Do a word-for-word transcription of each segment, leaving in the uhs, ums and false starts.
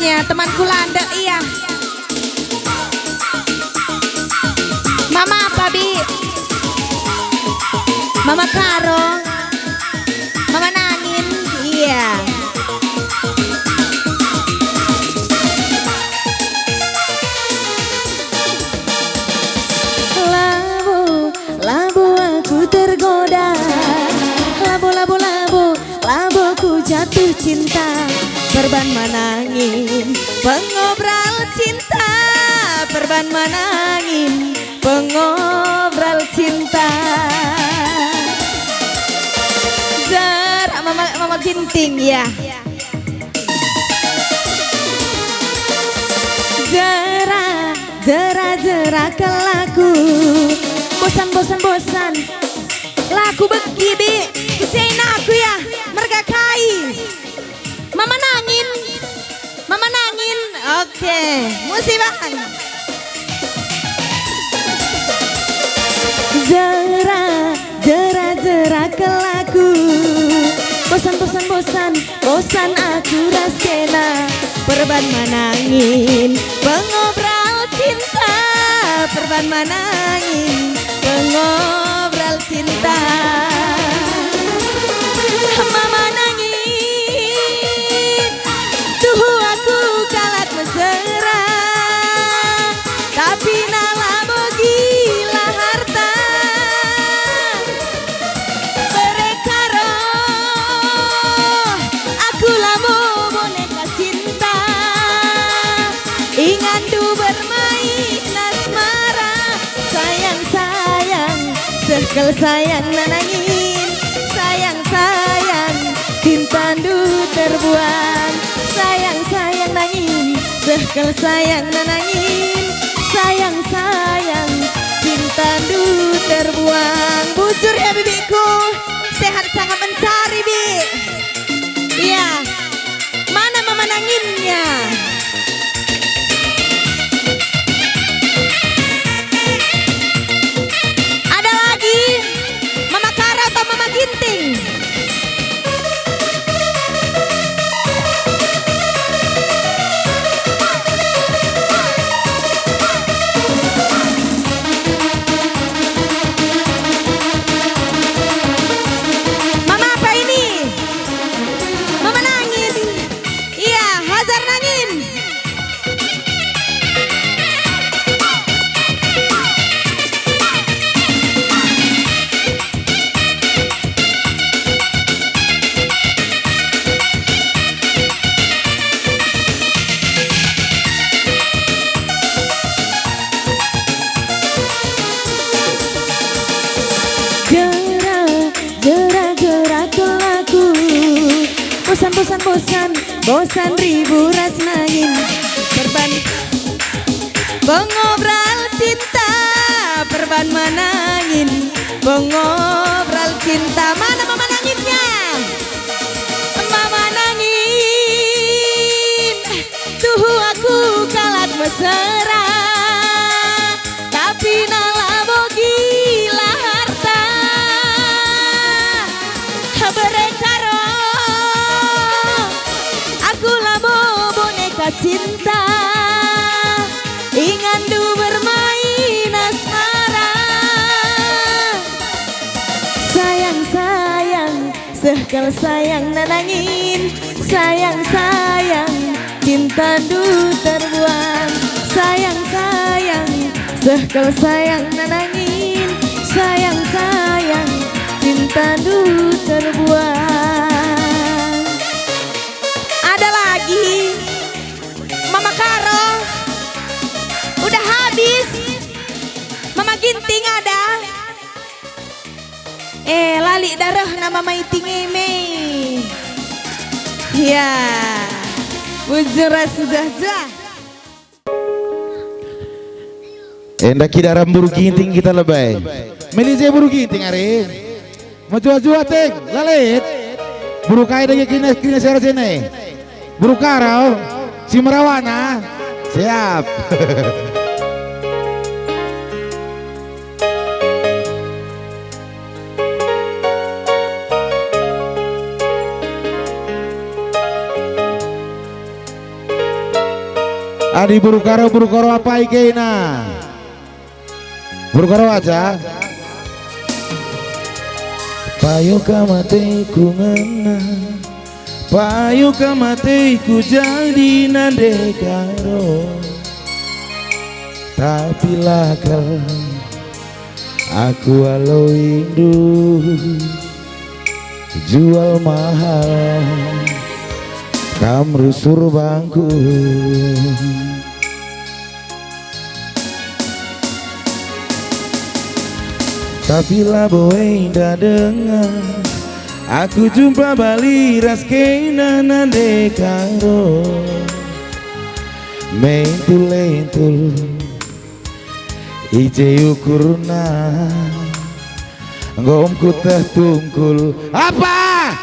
Ya, temanku Lande, iya. Mama apa, Bi? Mama Karo? Mama Nangin? Iya. Labo, labo aku tergoda. Labo, labo, labo, labo ku jatuh cinta. Perban manangin pengobral cinta. Perban manangin pengobral cinta. Jera Mama, Mama Ginting, ya. Jera, jera, jera kelaku. Bosan, bosan, bosan. Laku begi, Bi. Kuseina aku, ya. Merga kai. Mama Nangin. Mama Nangin. Oke. Musi, Bang. Jera, jera, jera kelaku. Bosan, bosan, bosan, bosan aku ras kena. Perban manangin pengobral cinta. Perban manangin pengobral cinta. Mama Nangin, tuhu aku kalak mesera, tapi na labo gila harta. Bere karo, aku labo boneka cinta. Inganndu bermain asmara. Sayang, sayang, seh kal sayang nanangin. Sayang, sayang, cintandu terbuang. Sayang, sayang, nangin, seh kal sayang nanangin. Sayang, sayang, cintandu terbuang. Bujur ya, bibiku. Sehat sangat mencari, Bi. Iya. Mana Mama Nanginnya? Ada lagi? Mama Karo atau Mama Ginting? Mama apa ini? Mama Nangin. Iya, Hajar Nangin. Jera, jera, jera kelaku. Bosan, bosan, bosan, bosan ribut ras nangin. Perban pengobral cinta, perban manangin pengobral cinta. Mana Mama Nanginnya? Mama Nangin, tuhu aku kalak mesera, tapi na labo gila harta. Bere karo, aku labo boneka cinta. Inganndu bermain asmara. Sayang, sayang, seh kal sayang nanangin. Sayang, sayang, cintandu terbuang. Sayang, sayang, seh kal sayang nanangin. Sayang, sayang, cintandu terbuang. Ada lagi? Mama Karo? Udah habis? Mama Ginting ada? Eh, lali darehna Mama Iting e me. Ya. Bujur ras jah-jah. Enda kidara Buru Ginting kita lebe. Meli je Buru Ginting are. Mejuah-juah teng, lalet. Buru kai dage kina, kina sera sene. Buru Karo, si merawana. Siap. Adi beru Karo, beru Karo apai kena? Beru Karo aja. Payo ka mateku ngena, payo ka mateku jadi nande Karo. Tapi la kal aku aloindu, jual mahal kam rusur bangku. Tapi labo enda denga, aku jumpa bali ras kena nande Karo. Mentul-entul i je ukurna, enggo kuteh tungkul. Apa?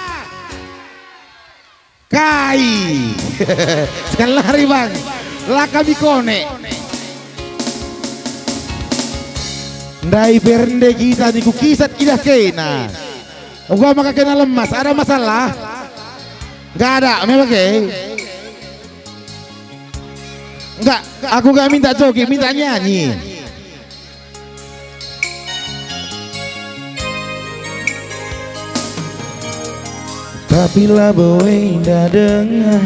Kai? Sekali nari, Bang. La kami konek. Ndai pe rende kita niku kisat idah kena. Uga maka kena lemas, ada masalah? Enggak ada, memang ke? Enggak, aku enggak minta joget, minta nyanyi. Tapi labo enda denga,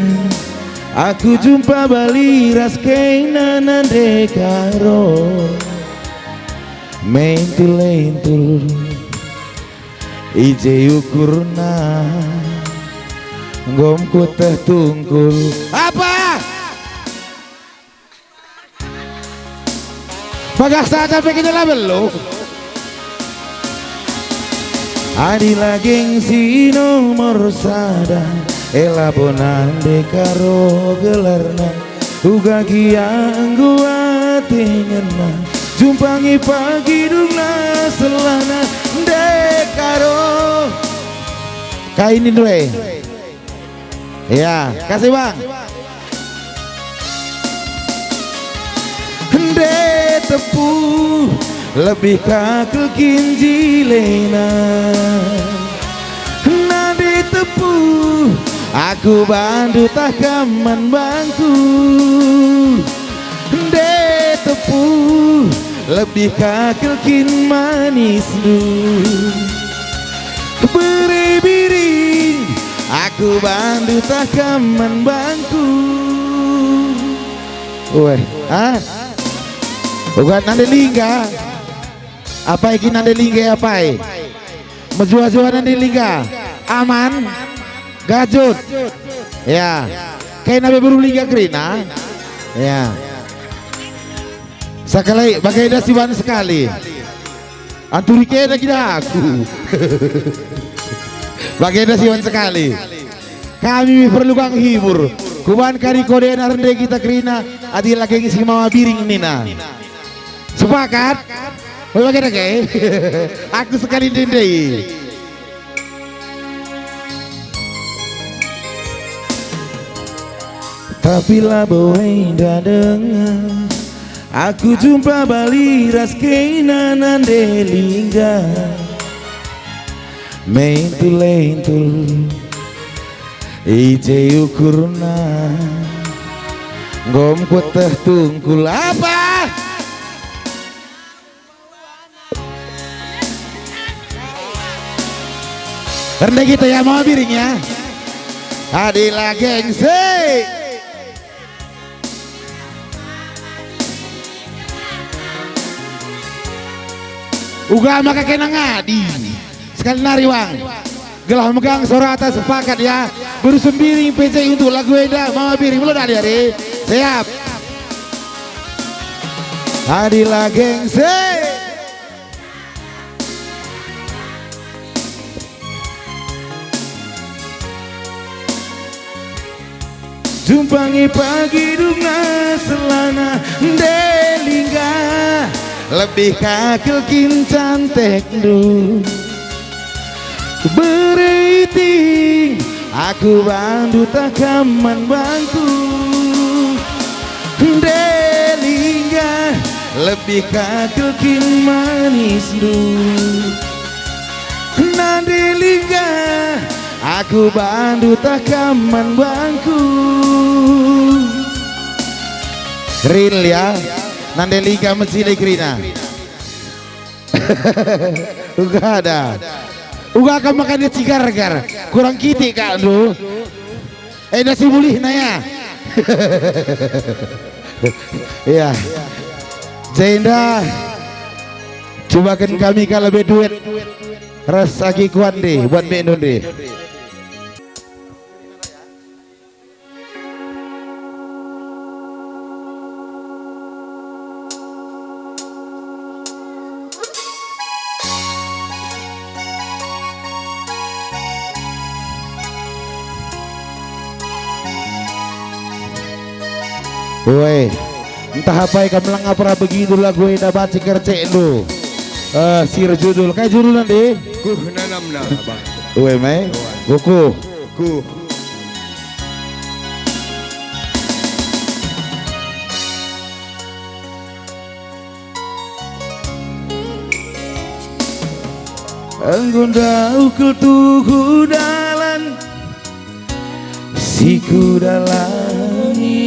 aku jumpa bali ras kena nande Karo. Mentul-entul i je ukurna, enggo kuteh tungkul. Apa? Bagah saja pe kita label lo. Adi la gengsi nomor sada, e labo nande Karo gelarna. Uga gia enggo ate ngena, jumpangi pagi dungna selana nande Karo. Kai nindu e? Ya, kasih, Bang. Nande tepu lebih ka kel kin jilena. Nande tepu aku bandu tah kam man bangku. Nande tepu lebih ka kel kin manisndu. Bere biring aku bandu tah kam man bangku. Weh, ah. Uga nande Lingga. Apai kin nande Lingga apai? Mejuah-juah nande Lingga. Aman. Gajut. Ya. Kena be beru Lingga kerina. Ya. Sakalai bagenda siban sekali. Anturi kena kida aku. Bagenda siban sekali. Kami perlu kang hibur. Kuban kari kodena rende kita kerina adi lage ngisi mama biring nina. Sepakat? Bagenda ke? Aku sekali ndendei. Tapi labo enda denga, aku jumpa bali ras kena nande Lingga. Mentul-entul i je ukurna, enggo kuteh tungkul. Apa? Rende kita ya, mama biring ya. Adi la gengsi. Uga maka kena ngadi. Sekali nari, Bang. Gelah megang sorata sepakat ya. Beru Sembiring P C untuk lagu enda, Mama Biring. Melo dali ari. Siap. Adi la gengsi. Jumpangi pagi dungna selana nande Lingga, lebih ka kel kin cantekndu. Bere iting aku bandu tah kam man bangku. Nande Lingga, lebih ka kel kin manisndu. Nande Lingga, aku bandu tah kam man bangku. Ril ya, nande liga mejile kerina. Uga da. Uga kam makan cigar-gar. Kurang kitik kak lu. Eh, nasi mulihna ya. Iya. Jenda. Cubaken kami kalau beduet ras agi kuande buat mek nunde. Woi, ntah apai kam langa pera begitu lagu enda banci kercekndu. Eh, si erjudul, kai judulna, Ndi? Kuh nanamna, Bang. Woi, mai. Kuh. Kuh. Enggo ndauh kal tuhu dalan si kudalani,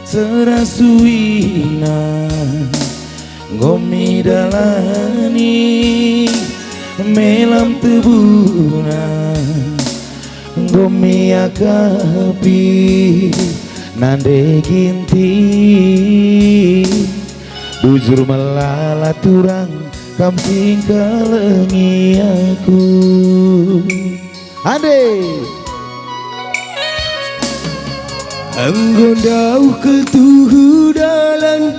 terasuina. Enggo mi dalani melam tebuna, enggo mi akapi nande ginting. Bujur melala turang kam si ngkelengi aku. Ande. Enggo ndauh kal tuhu dalan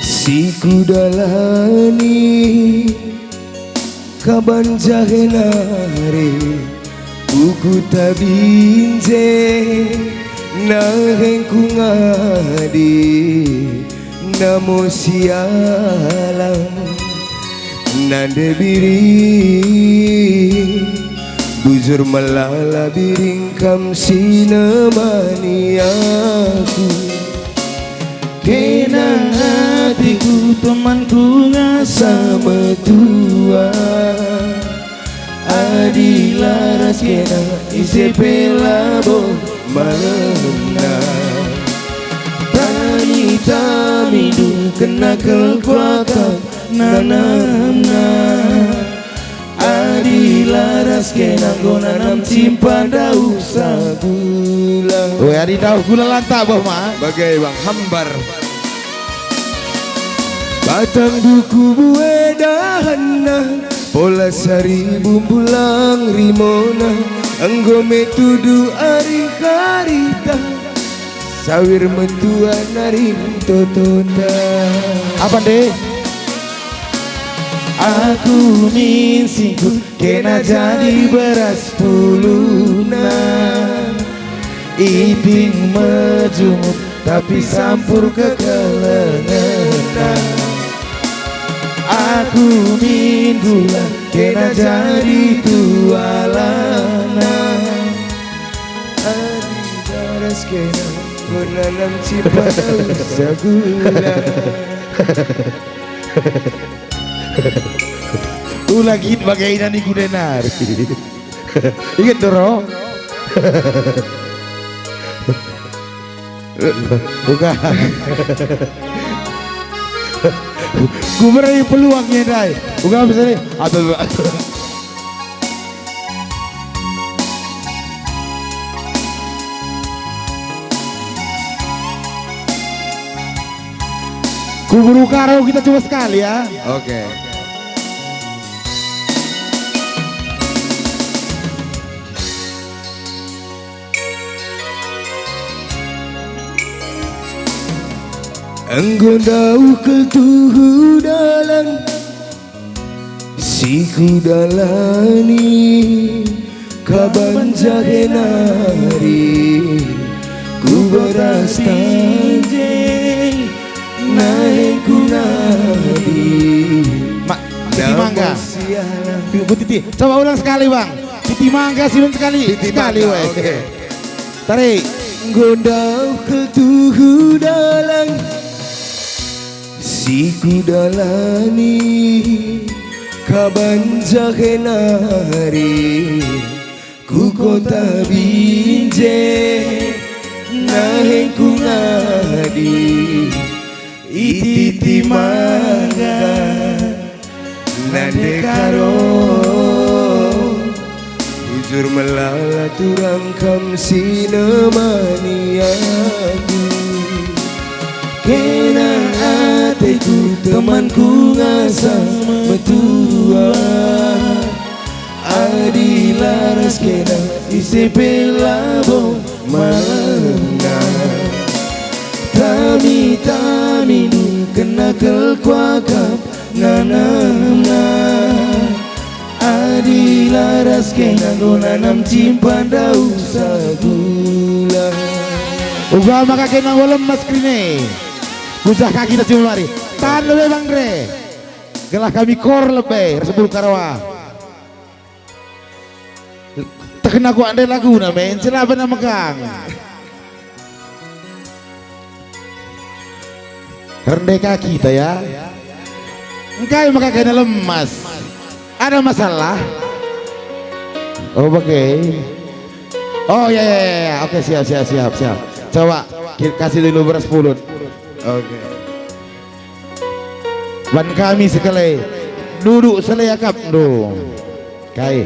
si kudalani, kaban jahe nari ku Kuta Binjai, nahengku ngadi namo sialang. Nande biring, bujur melala biring kam si nemani aku. Kena atiku temanku ngasa metua. Adi la ras kena ise pe labo malemna. Tani tamindu kena kal kuakap nanamna. Adi la ras kena enggo nanam cimpa ndauh sagula. Weh, adi ndauh gula lantah boh ma. Bagai bang, hambar. Batang duku bue dahanna, pola sari bumbulang rimona, enggo me tudu ari-arita. Sawir metua nari totota. Apa, Nde? Aku min singkut kena jadi beras puluna. Iting mejumut tapi sampur kekelengenna. Aku min gula kena jadi tualana. Adi daras kena, menanam cimpa sagula. Ula git bage ina ni guna nari. Inget doro. Bukan. Ku beri peluang ya, Dai. Bukan misalnya. Atau Kuburu Karo kita coba sekali ya. Oke. Enggo ndauh kal tuhu dalan si kudalani, kaban jahe nari ku kota Binjai, nahengku nadi. Mak, Titi Mangga. Namo sialang. Titi, Titi. Coba ulang sekali, Bang. Titi Mangga, si belum sekali. Titi sekali, Mangga, weh. Oke. Tarik. Enggo ndauh kal tuhu dalan si kudalani, kaban jahe nari ku kota Binjai, nah Engku ngadi ititi mangga nande karo. Bujur melala turang kam si nemani aku. Kena ateku temanku ngasa metua. Adi laras kena ise pe labo mena. Tami-tami kena kel kuakap nganemna. Adi laras kena nggo nanam cimpa ndauh sagula. Uga maka kena nggo lemas kerine. Bujah kaki ta cimari. Tan lebe bang re. Gelah kami kor lebe, ras bulu karawa. Tekna kuak ndai laguna, men, celaba na megang. Rende ka kita, ya. Engkai maka kena lemas? Ada masalah? Oh, oke. Oh, ya, ya, ya, ya. Oke, siap, siap, siap, siap. Coba, ki-, kasih dulu beras pulut. Oke. Ban kami sekali duduk selea kap ndu. Kai.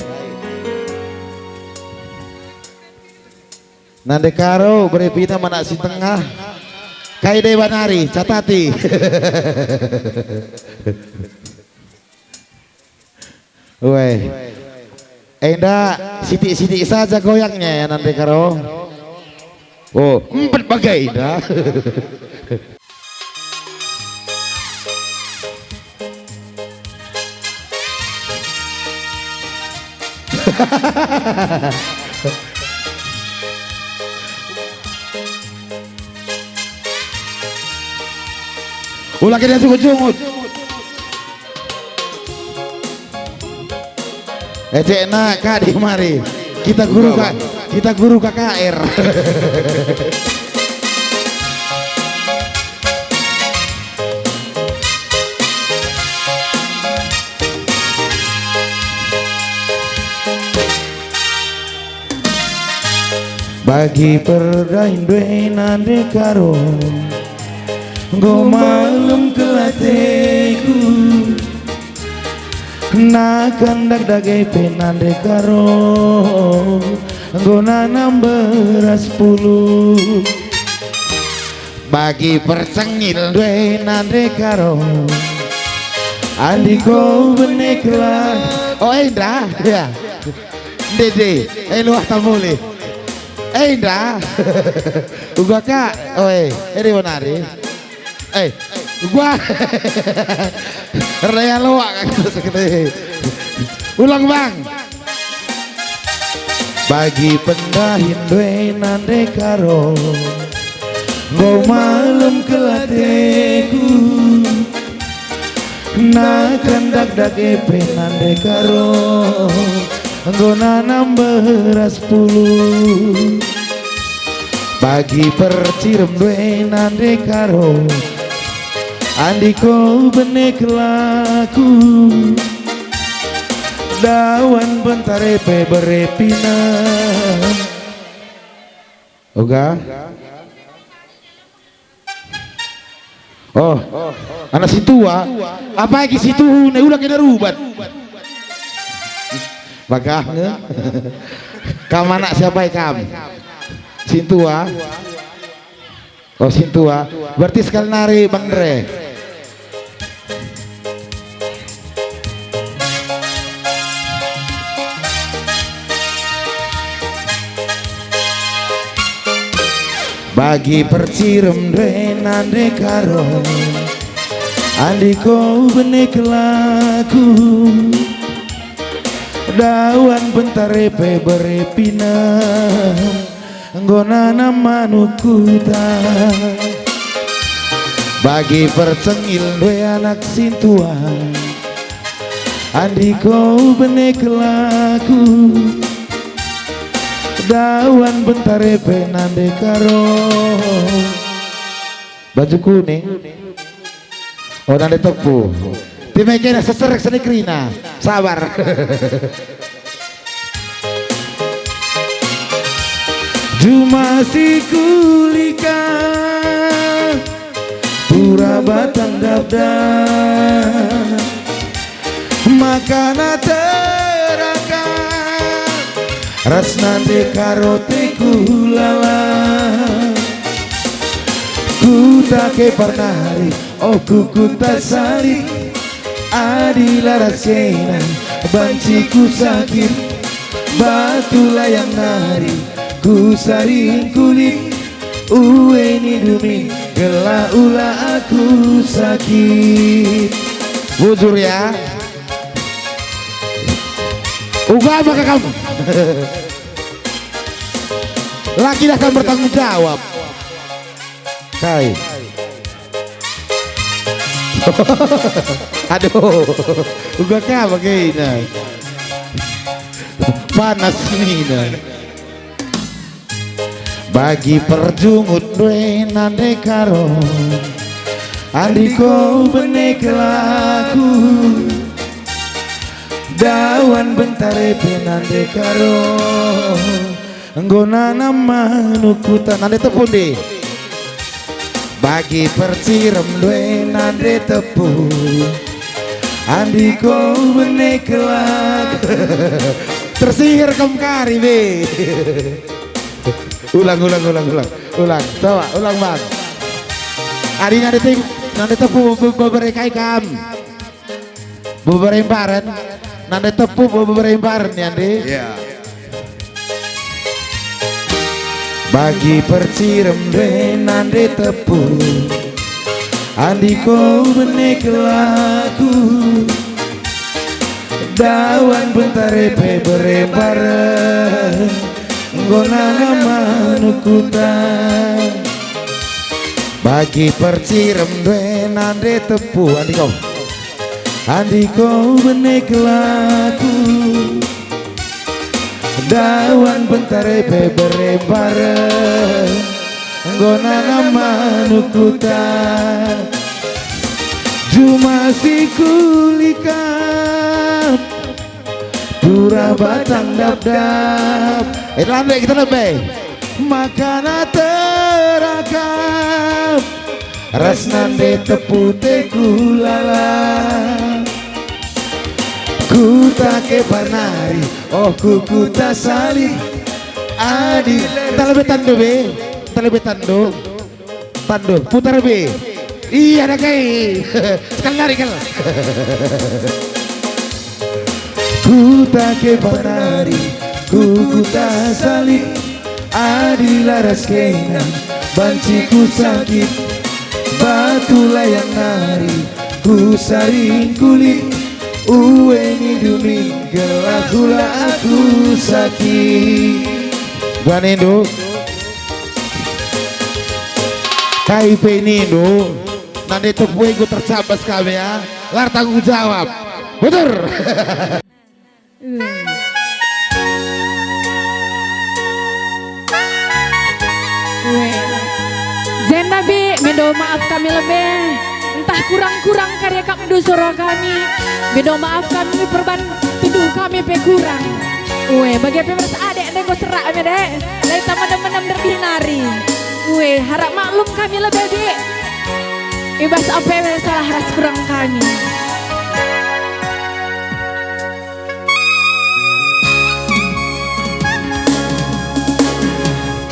Nande Karo bere pina mana si tengah. Kai deba nari, catati. Weh. Enda sitik-sitik saja goyangnya ya, Nande Karo. Oh, empat bagai dah. Ula kita sungut-sungut. Ecekna kadi mari. Kita guru ka-, kita guru K K R. Bagi perdahin due Nande Karo, enggo malem kel ateku. Nakan dakdak e pe Nande Karo, enggo nanam beras pulu. Bagi percengil due Nande Karo, andi ko bene kelah. Oh, enda, ya. Dede, eh, luah tamuli. Eh, enda. Uga ka, oh, eh, eri bonari. Eh, gua. Raya loak kan, sekete. Ulang, Bang. Bagi pendahin due Nande Karo, enggo malem kel ateku. Nakan dakdak e pe Nande Karo, enggo nanam beras pulu. Bagi percirem due Nande Karo, andi ko bene kelaku. Dawan pentare pe bere pina. Oga. Oh, anak sintua. Apai ki situhuna, ula kena rubat. Bagah nge. Kam anak siapa kam? Sintua. Oh, sintua. Berarti sekali nari Bang Dre. Bagi percirem due Nande Karo, andi ko bene kelaku. Dawan pentare pe bere pina, enggo nanam manuk kuta. Bagi percengil due anak sintua, andi ko bene kelaku. Dawan pentare pe Nande Karo. Baju kuning. Oh, Nande Tepu. Time kena seserek seni kerina. Sabar. Juma si kulikat, pura batang dapdap, makana terakat, ras nande karote kulala. Kuta ke parnari, oh kukuta sari, adi laras kena banci kusakit. Batu layang nari kusaring kulit, ue nindu min gelah ula aku sakit. Bujur ya. Uga maka kamu. Laki dah kamu bertanggung jawab. Kai. Aduh, uga ka bagena. Panas nina. Bagi perjungut ndue nande karo, andiko bene kelaku. Dawan bentare pe nande karo. Enggo nanam manuk kuta, nande tepu ndi? Bagi percirem ndue nande tepu. Andiko bene kelak. Tersihir kam kari be. Ulang, ulang, ulang, ulang. Ulang. Coba, ulang, Bang. Adi nande te-, nande tepu be-, be-, bebere kai kam. Bebere mbaren, nande tepu bebere mbaren ya, Ndi? Iya. Bagi percirem ndue nande tepu, andiko bene kelaku. Dawan bentare pe bere mbaren, enggo nanam manuk kuta. Bagi percirem ndue nande tepu, andiko. Andiko bene kelaku, dawan bentare pe bere mbaren, enggo nanam manuk kuta. Juma si kulikat, pura batang dapdap. Eh, lambe kita lambe. Makana terakap, ras nande tepu te kulala. Kuta ke parnari, oh ku kuta sali. Adi. Talebe tando be, talebe tando. Pandu, putar be. Iya, ada kai. Sekali lari, kal. Kuta ke parnari, ku kuta sali. Adi laras kena, banci ku sakit. Batu layang nari, ku saring kulit. Ue nindu min gelah ula aku sakit. Buah nindu. Kai pe nindu, nande tepu enggo tercabas kami ya. Lar tanggung jawab. Betul. Weh. Jenda be, mindo maaf kami lebe. Ntah kurang-kurang kari akapndu sora kami. Mindo maaf kami perban tuduh kami pe kurang. Weh, bage pe ras adek ndai enggo serak me, dek. Lai tama menem-menem nderbi nari. Weh, harap maklum kami lebe, dek. Ibas ape me salah ras kurang kami.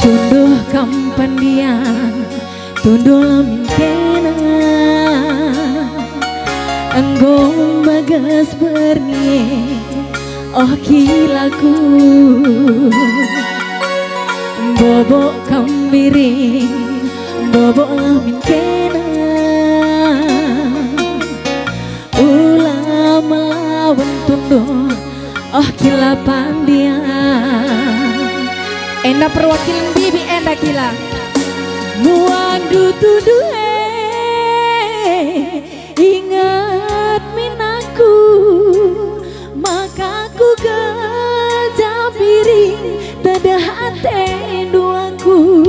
Tunduh kam pandian, tunduh lamin kena. Enggo bagas berngi, oh kilaku. Bobok kam biring, bobok lamin kena. Ula melawan tunduh, oh kila pandian. Enda perwakilan bibi enda kila. Muandu tunduh e, inget min aku, maka ku geja biring tedeh atendu aku.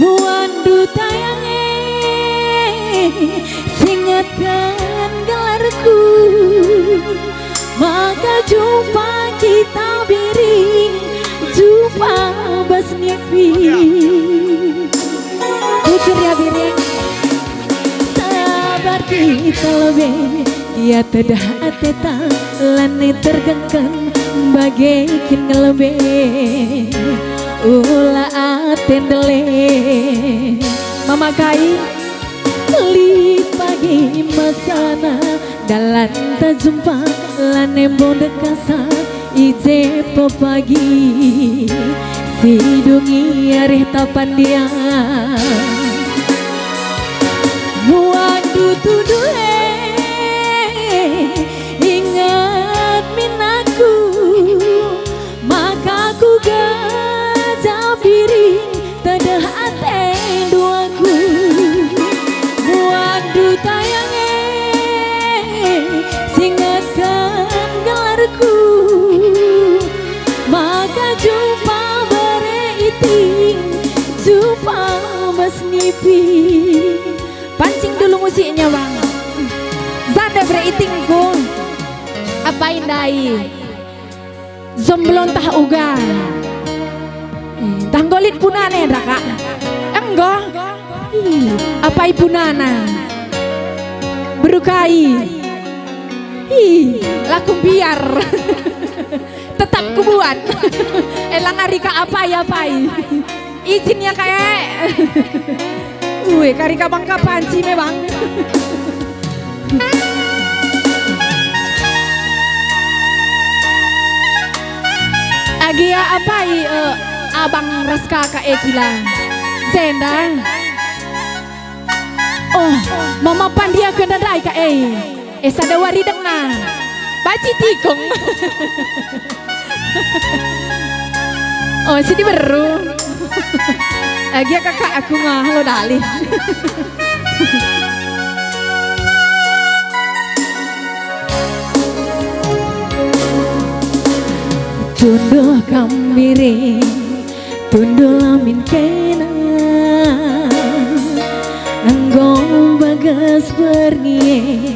Muandu tayang e, singetken gelarku, maka jumpa kita biring, jumpa bas Bujur ya, Biring. Sabar kita lebe, gia tedah ateta, lanai tergengken, bage kin ngelebe, ula ate ndele. Mama Kai, lit pagi masana, dalanta jumpa, lanai mbo ndekahsa, i je pe pagi, si dungi arihta pandian. Muandu tudu e, inget min aku, maka kuga ja Biring, tedah atendu aku. Muandu tayang e, singetken gelarku, maka jumpa bere iting, jumpa bas nipi. Pancing dulu musiknya, Bang. Jande bere itingku. Apai ndai? Jomblo ntah uga. Eh, ntah enggo lit punana enda, Kak? Enggo. Ih, apai punana? Beru Kai. Ih, la kumbiar. Tetap kubuat. Eh, la ngari ka apai-apai. Ijin ya, Kak, e. Ue, kari ka bangka panci me, Bang. Agia apai, eh, abang ras kakak e kila? Jenda. Oh, mama pandia kenda ndai ka e. Eh, sada wari denga. Baci tikung. Oh, si diberu. Agia kakak aku ngah lo dalih. Tunduh kam Biring, tunduhlah min kena. Enggo bagas berngi e,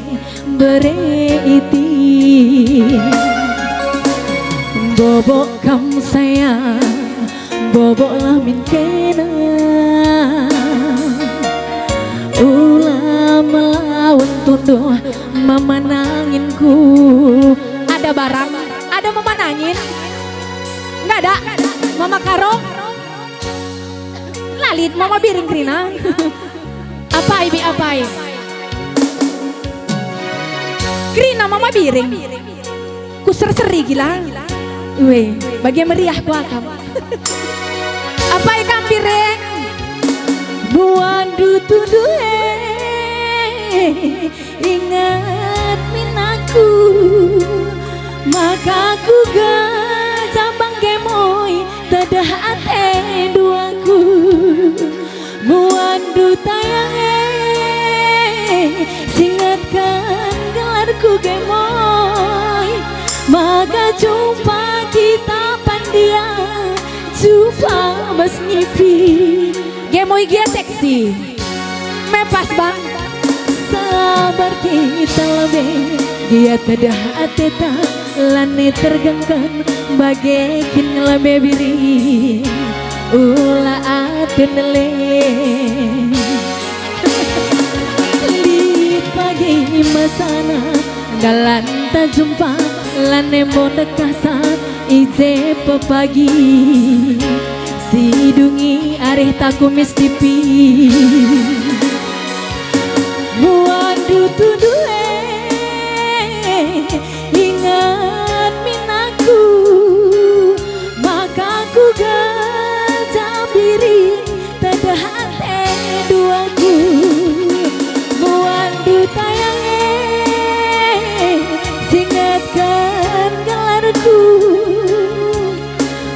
bere iting. Bobok kam sayang, boboklah min kena. Ula melawan tunduh mama nanginku. Ada barang? Ada mama nangin? Nggak ada? Mama Karo? La lit mama Biring kerina. Apai bi apai? Kerina mama Biring. Kuserseri kila. Ue, bage meriah kuakap. Apai kam Biring? Muandu tudu e, inget min aku, maka kuga ja bangke moi, tedah atendu aku. Muandu tayang e, singetken gelarku ge moi, maka jumpa kita pandia, jumpa bas nipi. Ge moi gia seksi. Mepas, Bang. Sabar kita lebe, gia tedah ateta, lanai tergengken, bage kin ngelebe Biring, ula ate ndele. Lit pagi masana, dalanta jumpa, lanai mbo ndekahsa, i je pe pagi, si dungi arihta kumis tipi. Muandu tudu e, inget min aku, maka kuga ja Biring, tedah atendu aku. Muandu tayang e, singetken gelarku,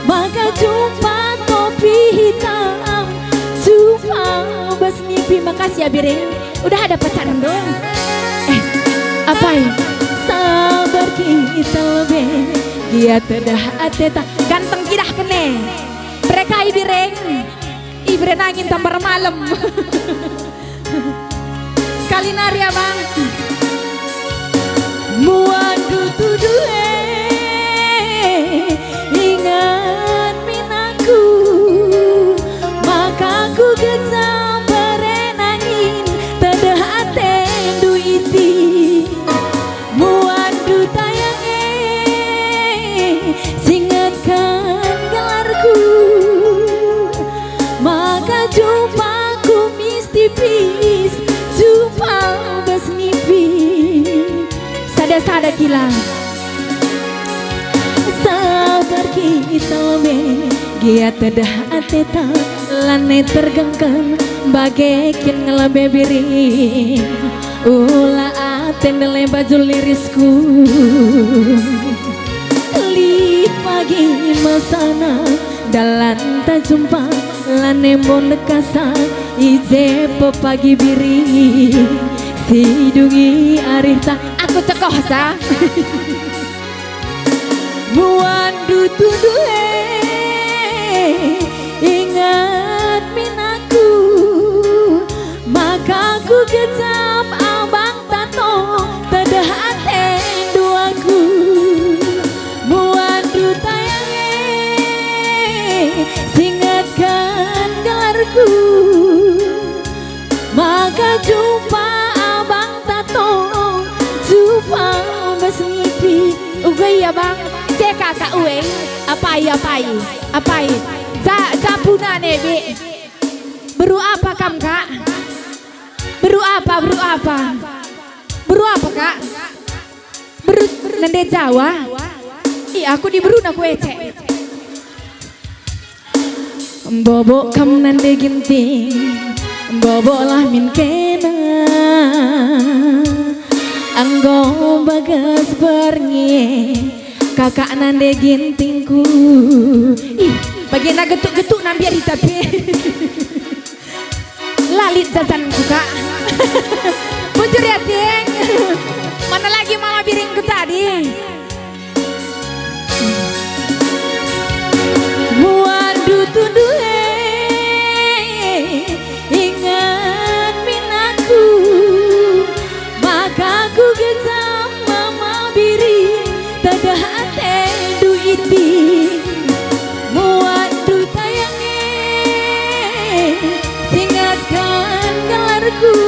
maka jumpa topi hitam, jumpa bas nipi. Makasih ya, Biring. Udah ada pacarndu? Eh, apai? Sabar kita lebe, gia tedah ateta. Ganteng kidah kene. Bere kai Biring. Ih, bere nangin tambar malem. Sekali nari, Abang. Muandu tudu e, inget min aku. Pis, jumpa bas nipi. Sada-sada kila. Sabar kita lebe, gia tedeh ateta, lanai tergengken, bage kin ngelebe biring. Ula ate ndele baju lirisku. Lit pagi masana, dalan ta jumpa, lanai mbon dekasa, i je pe pagi biring, si dungi arihta. Aku cekoh sa. Buandu tunduh e, inget min aku, maka ku gejap abang tato, tedeh atendu aku. Buandu tayang e, singetken gelarku. Maka jumpa abang tato, jumpa bas nipi. Uga ia bang, ceka ka ueng, apai, apai, apai. Ja, ja puna nebe. Beru apa kam, Kak? Beru apa, beru apa? Beru apa, Kak? Beru nande Jawa? I, aku diberuna ku Ecek. Mbobok kam nande Ginting, mboboklah min kena. Enggo bages berngi, kakak nande Gintingku. Ih, bagena getuk-getuk nambiar hita pe. Lalit jajanku, Kak. Bujur ya, Ting. Mana lagi mama biringku tadi? Buandu tunduh e, inget min aku, maka ku gejam mama biring, tedeh atendu iti. Buandu tayang e, singetken gelarku,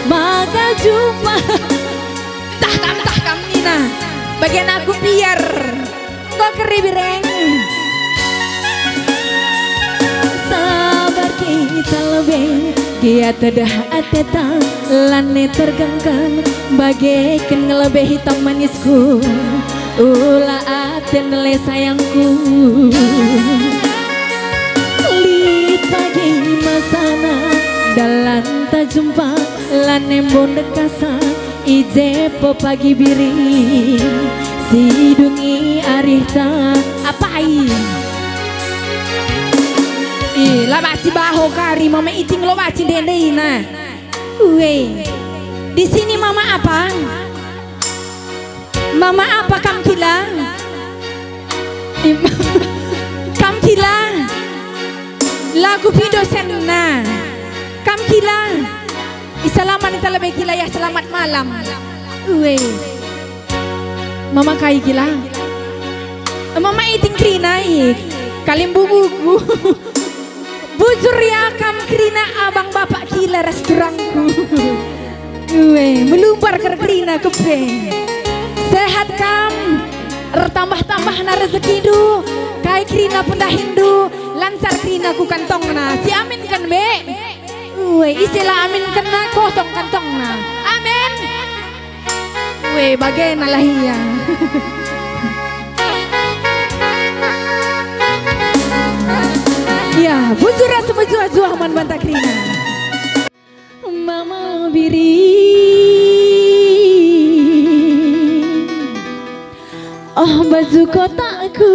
maka jumpa. Tah kam, tah kam nina, bagian aku biar. Enggo keri bireng. Sabar kita lebe, gia tedeh ateta, lanai tergengken, bageken ngelebe hitam manisku. Ula aten le sayangku. Lit pagi masana, dalan ta jumpa, lanai mbon dekasa, i je pe pagi biring, si dungi arihta. Apai? Ih, la banci baho kari mama iting lo banci ndendena. Ue, di sini mama apa? Mama apa kam kila? Im-, kam kila? Lagu pindo senna. Kam kila? Isalaman ita lebe kila ya, selamat malam. Ue. Mama kai kila? Mama iting kerina i. Kalimbubuku. Bujur ya kam kerina abang bapak kila ras turangku. Ue, melumbar ker kerina kepe. Sehat kam, ertambah-tambahna rezekindu, kai kerina pendahinndu, lancar kerina ku kantongna. Si aminken be. Ue, ise la aminkenna kosong kantongna. Amin. Weh, bagena lah ia. Ya, bujur ras mejuah-juah man banta kerina. Mama biring, oh baju kotakku.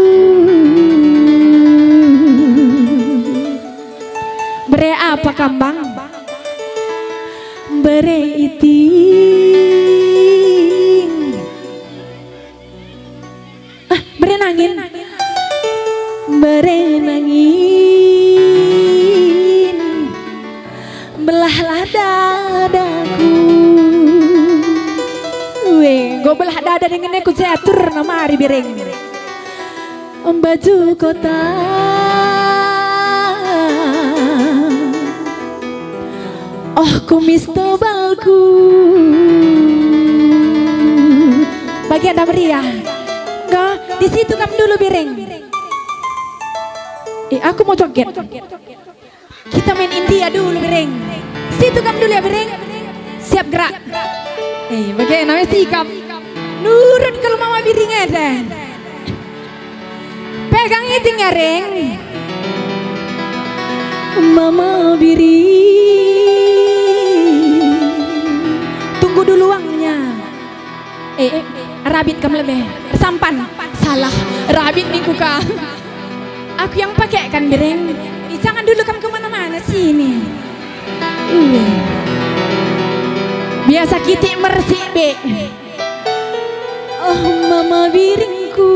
Bere apa kam, Bang? Bere iting. Ah, bere nangin. Bere nangin. Belahlah dadaku. Weh, enggo belah dada dengenku, catur na mari bereng. Baju kota, oh kumis tebalku. Bagi anda meriah. Enggak, di situ kam dulu, Bireng. Eh, aku mau joget. Kita main India dulu, Biring. Situ kam dulu ya, Biring. Siap gerak. Eh, bage namanya sikap. Nurut kalau Mama Biring enda. Pegang iting ya, Ring. Mama Biring. Tunggu dulu uangnya. Eh, eh, rabit kam lebe. Sampan. Salah. Rabit ningku ka. Aku yang pake kan, Biring. Ih, jangan dulu kam kemana-mana sini. Uh. Biasa kitik mersik, Bek. Oh, Mama Biringku.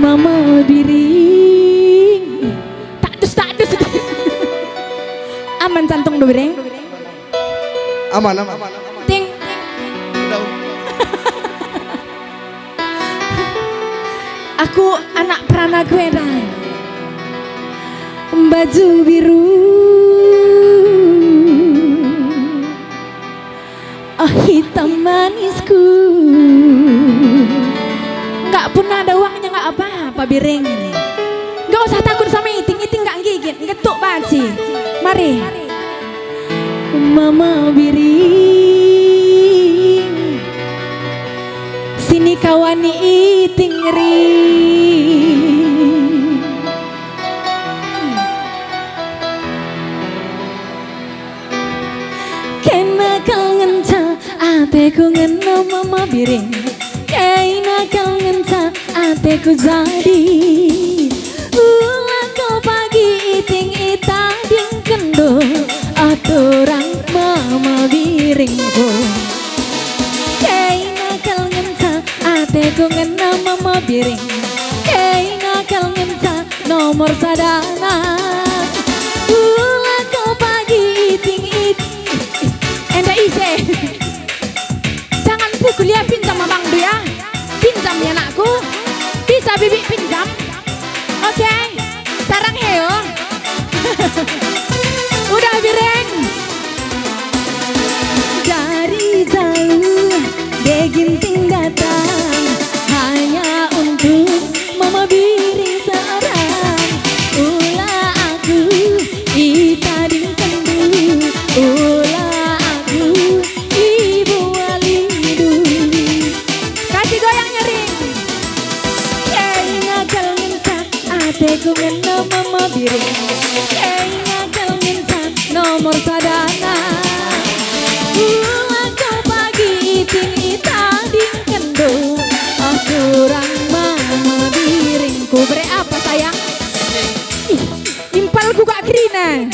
Mama Biring. Tak dus, tak dus. Aman jantung, Biring. Aman, aman. Ting. Udah. Aku anak peranaku enda. Baju biru. Oh, hitam manisku. Enggak pernah ada uangnya, enggak apa-apa, Biring. Enggak usah takut sama iting, iting enggak nggigit, ngetuk banci. Mari. Mama Biring, sini kawani iting ring. Kena kal ngenca ateku ngena Mama Biring. Kena kal ngenca ateku jadi. Ula kau pagi iting itadingkenndu, aturang Mama Biringku. Kena kal ngenca ateku ngena Mama Biring. Kena kal ngenca nomor sadana. Ula kau pagi iting it-, enda ise. Jangan pukul ya, pinjam abangdu ya. Pinjam ya, nakku. Bisa bibi pinjam. Oke. Sarang heo. Udah, Biring. Dari jauh de Ginting datang, hanya untuk Mama Biring seorang. Ula aku itadingkenndu, ula aku ibualindu. Kasih goyang nyeri. Kena kal ngenca ateku ngena Mama Biring. Kena kal ngenca nomor sadana. Ula kau pagi iting itadingkenndu, aturang Mama Biringku. Bere apa, sayang? Ih, impalku gak kerina.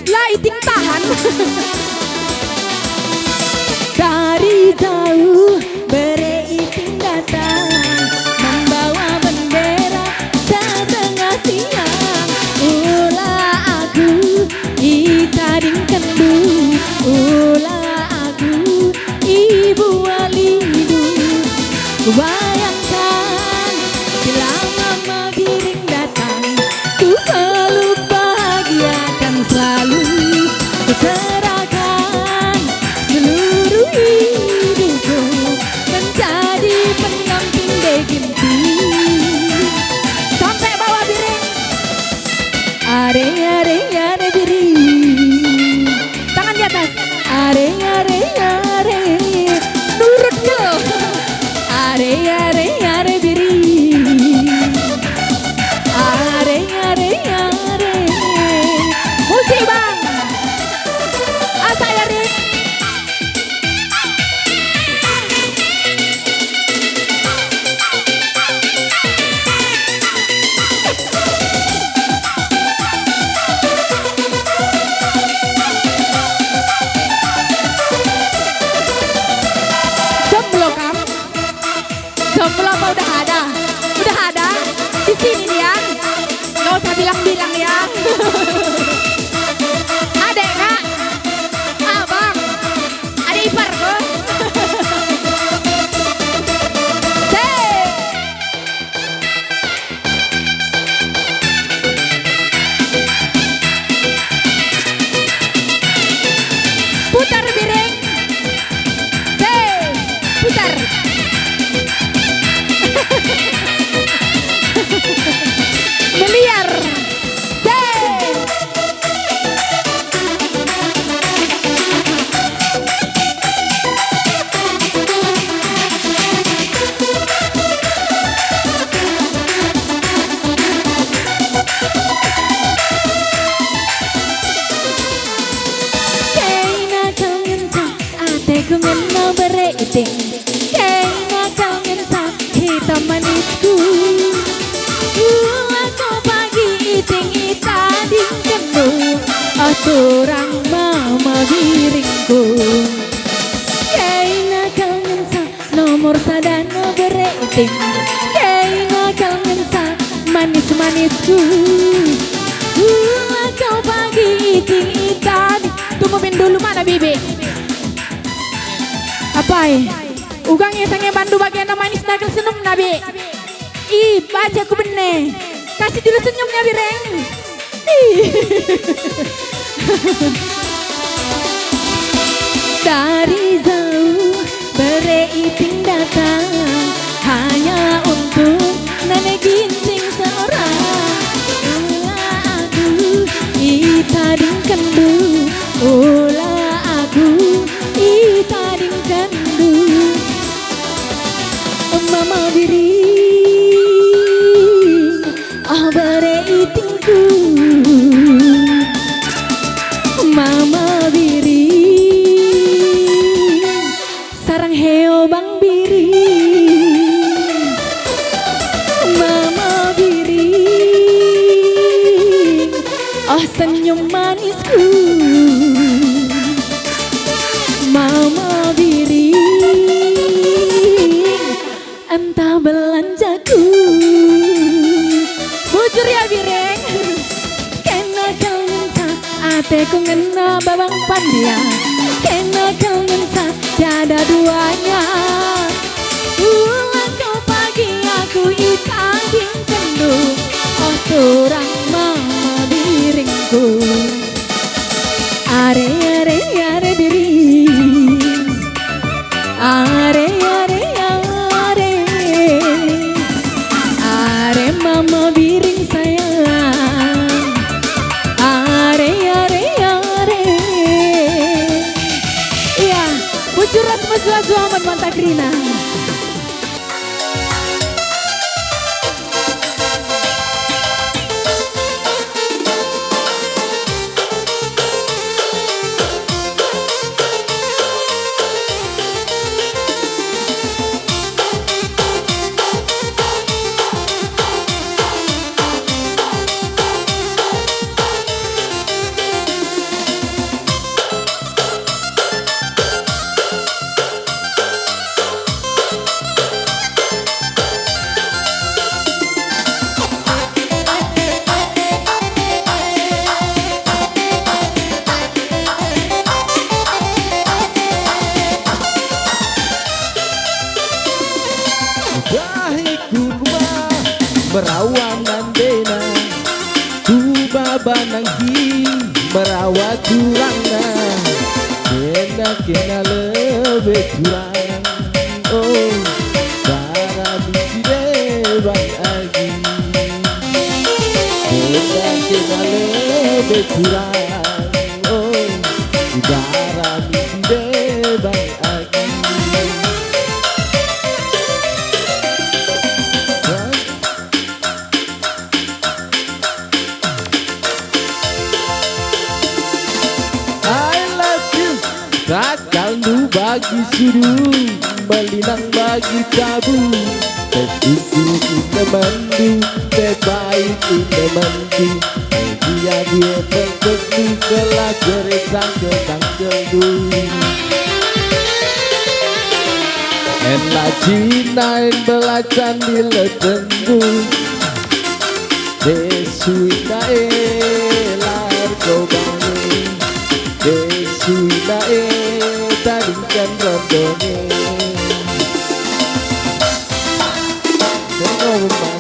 La iting tahan. Dari jauh bere iting datang, membawa bendera setengah tiang. Ula aku itadingkenndu, ula aku ibualindu. Kubayangkan bila Mama Biring datang, ku peluk bahagia kan selalu. Kuserahkan seluruh hidupku menjadi pendamping de Ginting. Sampai bawah, Biring. Are, are, are, Biring. Tangan di atas. Are, are, are. Nurut ke? Are, are, are, Biring. Are, are, are. Musik, Bang. Asa ya, Ring. Jomblo kam? Jomblo apa udah ada? Udah ada? Di sini dia. Nggak usah bilang-bilang ya. Adek, Kak. Abang. Ada ipar, kok. Hei. Putar, Biring. Hei, putar. Meliar. turang mama biringku. Kaina kal ngenca nomor sada no bere iting. Kaina kal ngenca manis-manisku. Ula kau pagi iting itami. Tunggu min dulu mana bibi? Apai? Uga nge tange bandu bagenda manis nakal senyumna be. Ih, baca ku bene. Kasih dulu senyumnya, Bireng. Ih. Dari jauh bere iting datang, hanya untuk nane ginting seorang. Ula aku itadingkenndu, ula aku itadingkenndu. Mama biring, ah, bere itingku. Mama biring, sarang heo bang biring. Mama biring, oh, senyum manisku. Mama biring, entah belanjaku. Bujur ya, Bireng. Kena kal ngenca ateku ngena babang pandia. Kena kal ngenca tiada duanya. Ula kau pagi aku itadingkenndu. Oh, turang mama biringku. Are, are, are biring. Are, are, are. Are mama biring sayang. Are, are, are. Iya, bujur ras mejua-jua man mantah kerina. Dahi ku rumah merawa nandena, ku baba nanggi merawa turangna. Kena, kena lebe turang, oh, cara misi deban agi. Kena, kena lebe turang, oh, cara misi deban agi. I love you. Takalndu bagi sudu, melinang bagi tabu. Tentuku inemendu, tebai inemendu. Dia dia tentuku kelak cerita tentang kedu. En la cina en belacan di letendu. Desui dae lar kau bangun, desui dae tadingken rondonge. Tengok rumah.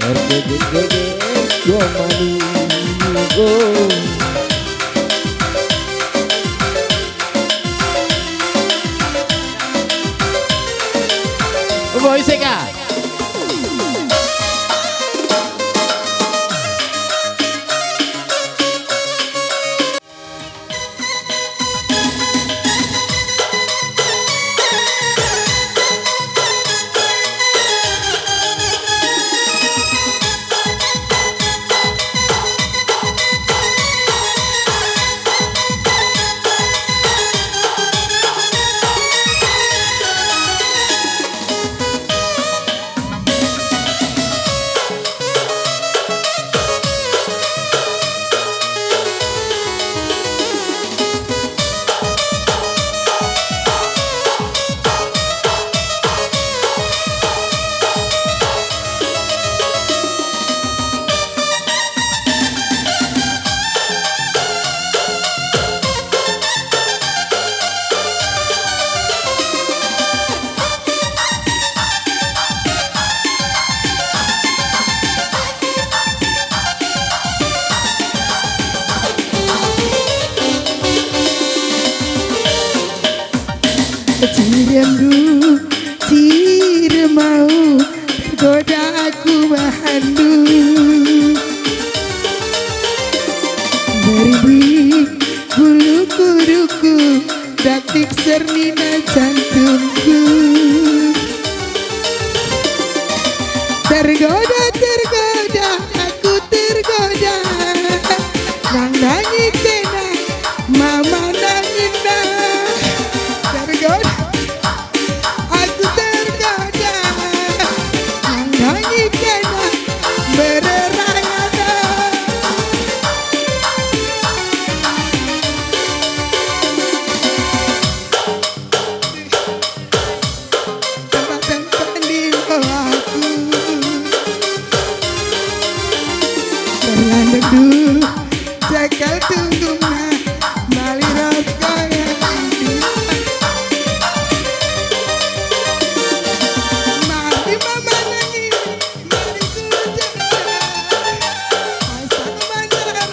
R G G G G, dua malu. Oh. Boy Sega. Ciremndu, ciremau, tergoda aku bahanndu. Berimbing bulu kuduku, daktik sernina jantungku. Tergoda, tergoda, aku tergoda. Nandangi kena, mama nangina. Tergoda, aku tergoda. Nandangi kena, bererayana. Tempat-tempat di bawahku. Terlandek du, cakal tunggung nah, bali ras koyak. Mari mama nangi, mari ku jaga. Asa ku banjar.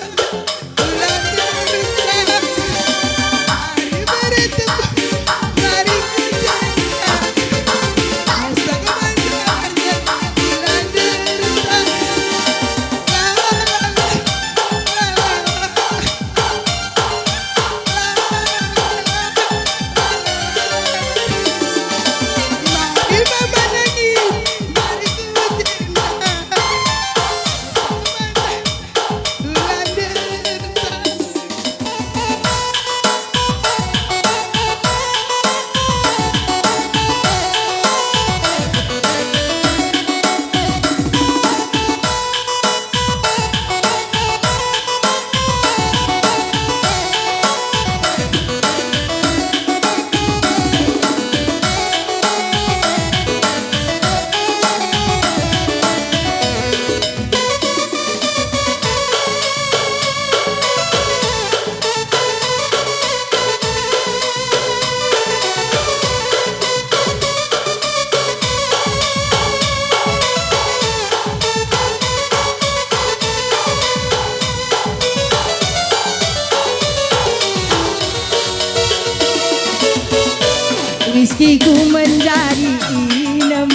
Wiskiku menjadi inem,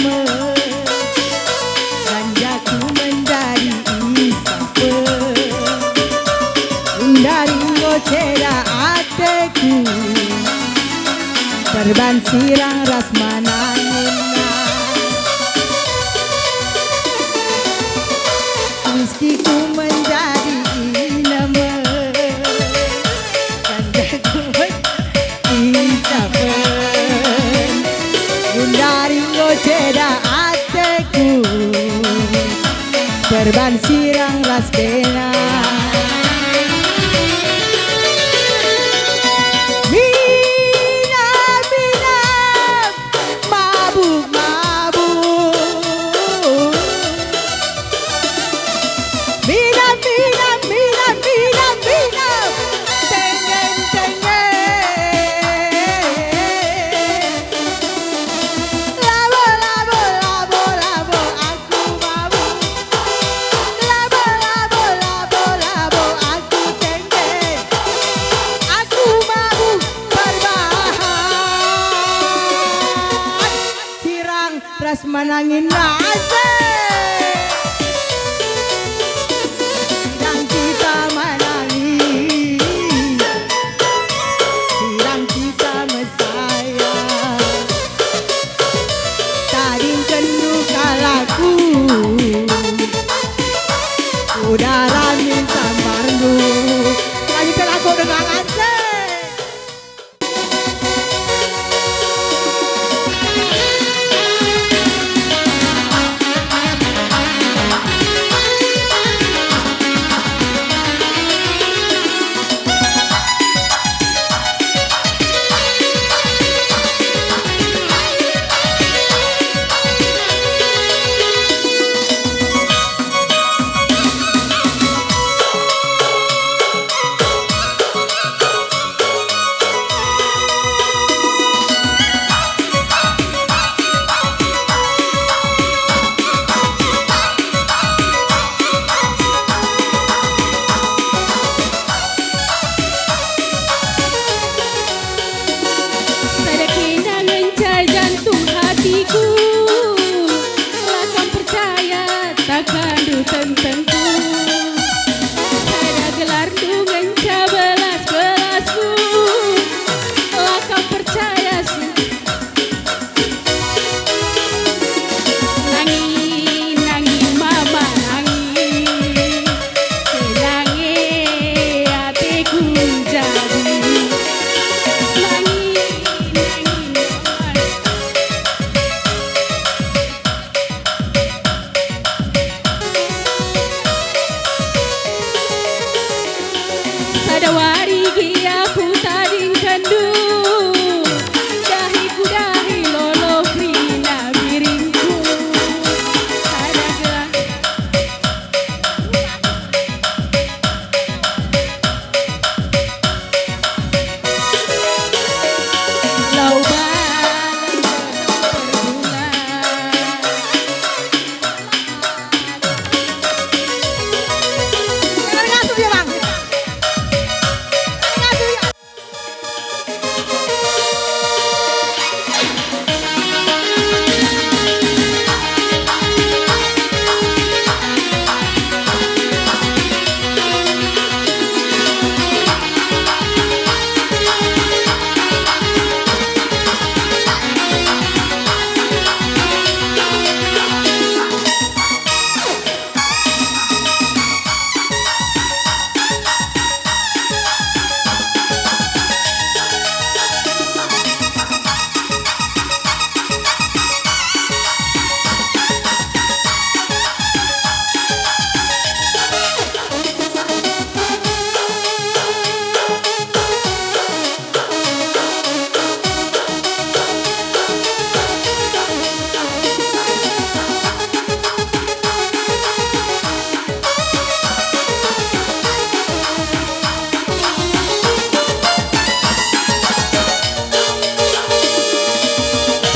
ganjaku menjadi isapen, gundari enggo ceda ateku, perban sirang ras manangina. Wiskiku menjadi inem, ganjaku menjadi isapen, gundari enggo ceda ateku, perban sirang ras kena. Minam, minam, mabuk, mabuk. Minam, minam, minam, minam, minam. Tenggen, tenggen. Labo, labo, labo, labo, aku mabuk. Labo, labo, labo, labo, aku tenggen. Aku mabuk perbahan. Sirang ras manangina, asik. Sirang kita manangi, sirang kita mesaya. Tadingkenndu kalakku, udara min sambarndu. Kami kalakku dengan asik.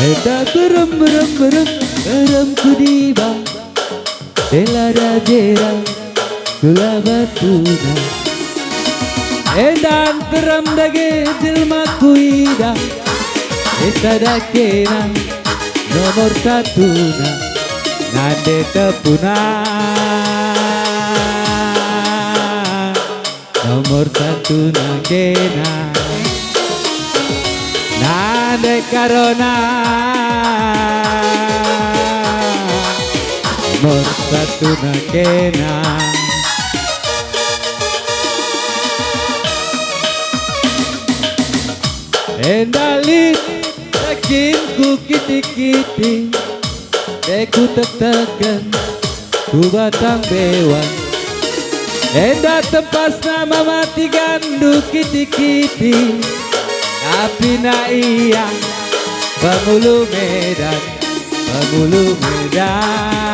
Enda berem, berem, berem, berem ku diba. Dela rajera, kula batuna. Enda nterem dage jelma kuidah. Esa dakena, nomor satuna. Nande tepuna. Nomor satuna kena. Nande karona. Nomor satuna kena. Enda lit, yakin ku kiti-kiti. Dek kutekteken ku batang bewan. Enda tempasna mamati gandu kiti-kiti. Tapi na ia pengulu Medan, pengulu Medan.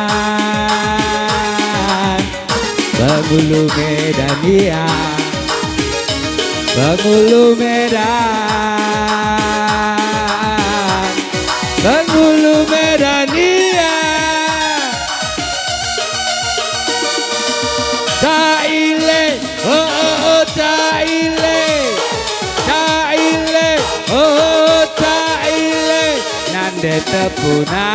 Pengulu Medan ia. Pengulu Medan. Pengulu Medan ia. Caile, oh, oh, oh, caile. Caile, oh, caile. Nande tepuna.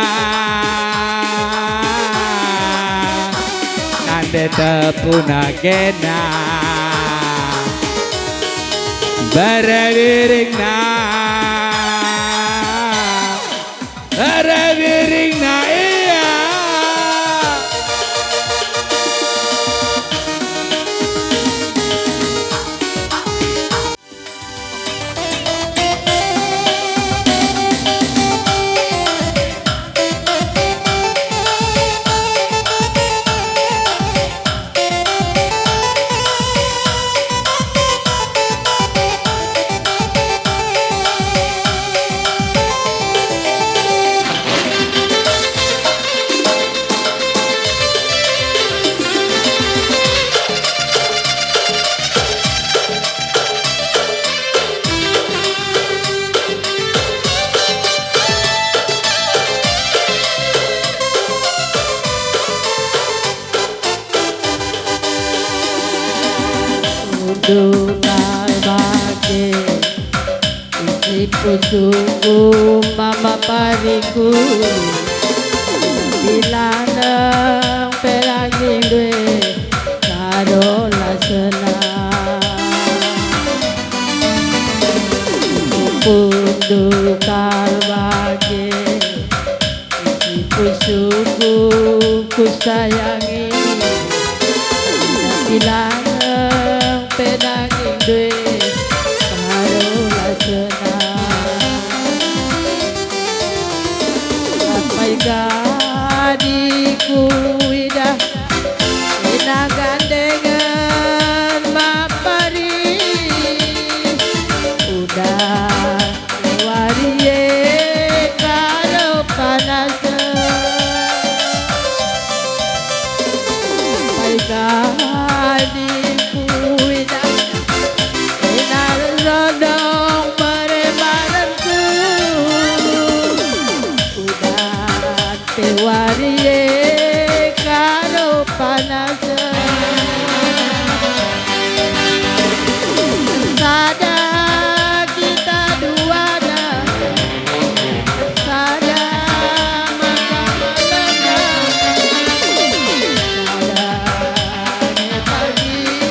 Nande tepuna kena. Bere biringna. Bere biringna ia. Undung bage isi pusuhku mama pariku, bilaneng pelangi ndue karo lasena. Undung bage isi pusuhku kusayangi, tapi langeng pe daging ndue karo lasena. Sampai kadi kuidah ina gandengen mapari, udah wari e karo panasen. Pai kadi kuidah ina rondong perebarenku. Udah pe wari e karo panasen. Sada kita duana, sada maka malena, sada me pagi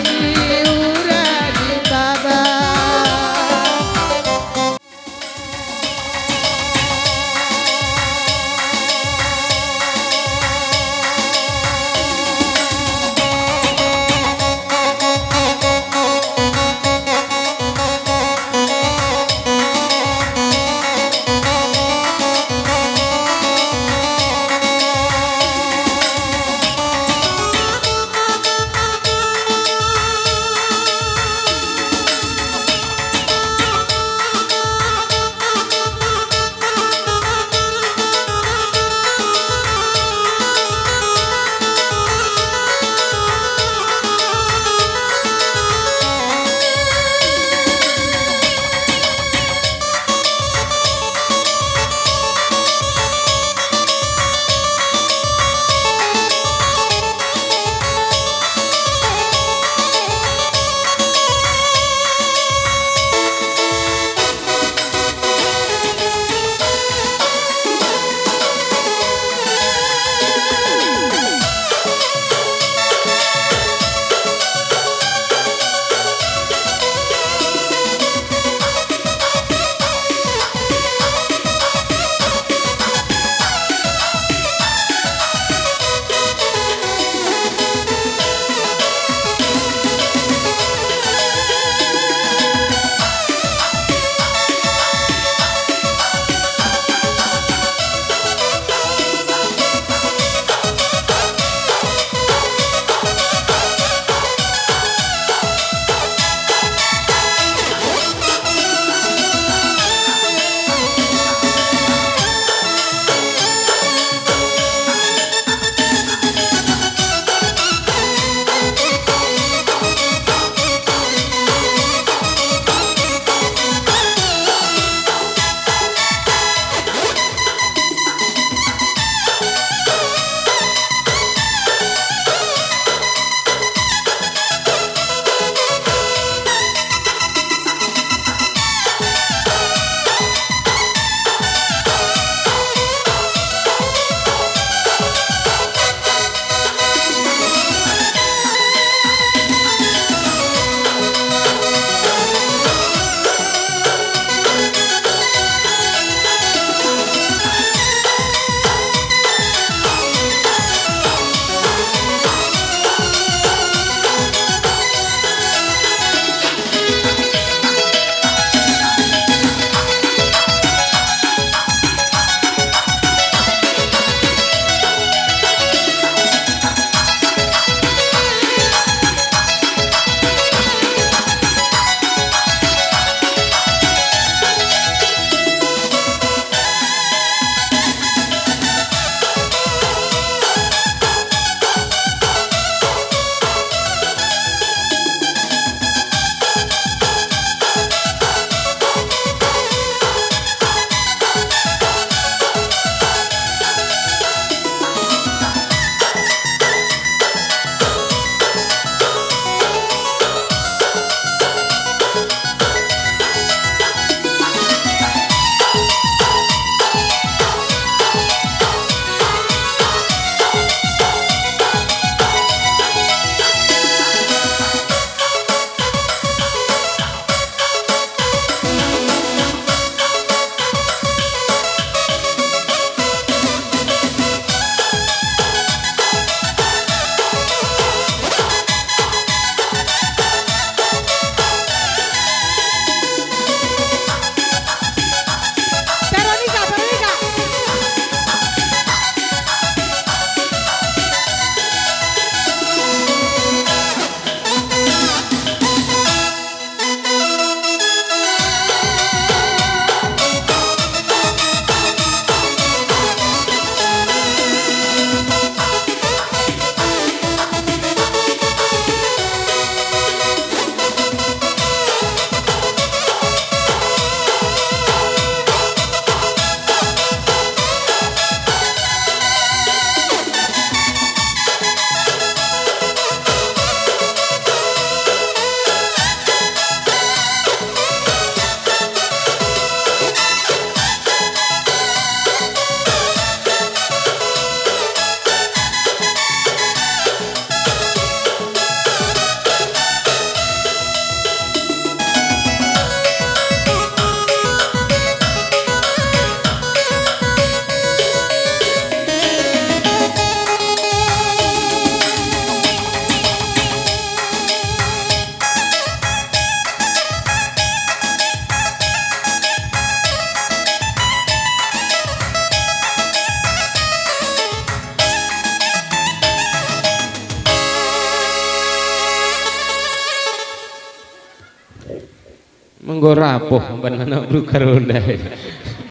Enggo rapuh ban anak Blukar ndai.